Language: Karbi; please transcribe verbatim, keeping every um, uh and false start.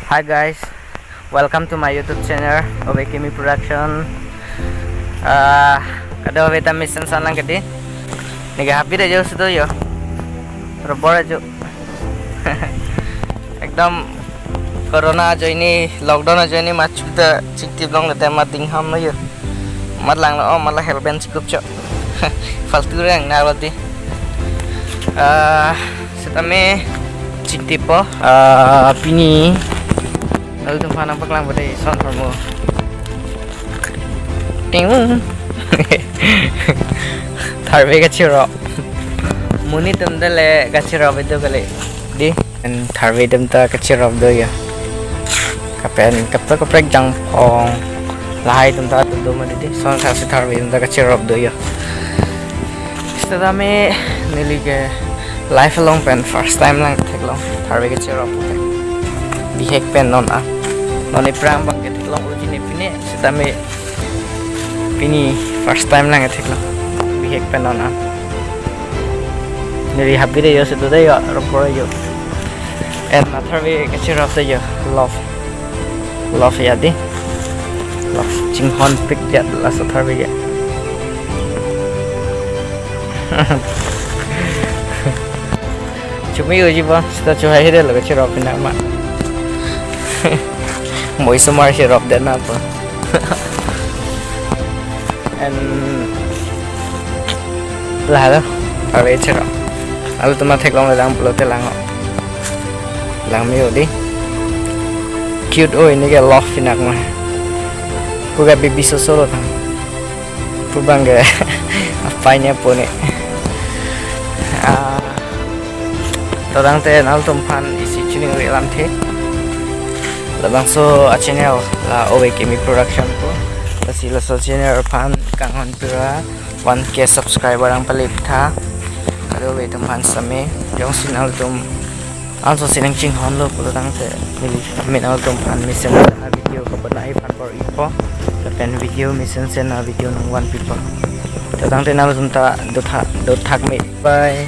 Hi guys, welcome to my YouTube channel, Ove Kimi Production. Ah, kada ove ta mesen sanlang kedi. Nega happy da jo sudo yo. Robor ajo. Ekdom corona ajoine, lockdown ajoine machu ta chiktip longle te ma dingham lo yo. Mat langlo, oh, mala helben chikup cho. Faltu reng na lati. Ah, setame chiktipo. Ah, pini nanglitum aphan nangpaklang bade son hormu. Ting. Tharve kachirop. Monit atum ta le kachirop itum kali. Di. Pen tharve atum ta kachirop do yo. Kapen kaprek kaprek jangphong. Lahai atum ta do ma di di. Son sa si tharve atum ta kachirop do yo. Setame neli ke life along pen first time lang theklong tharve kachirop ke. Bihek pen non a. Non iphrang bang ke theklong uji ne pine. Setame pini first time lang theklong. Bihek pen non a. Neli happy de yo, sudo de yo, robor yo. En ma tharve kachirop de yo, love. Love ya di. Love chinghon pik ya laso tharve ya. Chumi uji ba, seta chuhai hire lo kachirop pina ma. Moi sumar chirop de na po. En lahelo, tharve chirop. Nanglitum ta theklongle lang pulote lang o. Lang me o di. Cute o, ini ke love pinak ma. Ko ke baby soso lo tang. Pu bang ke apai ne po ne. Ah, to tangte nanglitum aphan isi chini uri alam the. Labangso a channel la Ove Kimi Production ko. Lasi laso channel aphan kanghon pira one K subscriber nangpale tha. Kado ove atum aphan same. Jongsi nanglitum anso si nangchinghon lo pulo tangte neli min nanglitum aphan mesen na video kabonai aphan bor-ipo. Lapen video mesen sen na video nangvan pipo. To tangte nanglitum ta do tha, do thak me. Bye.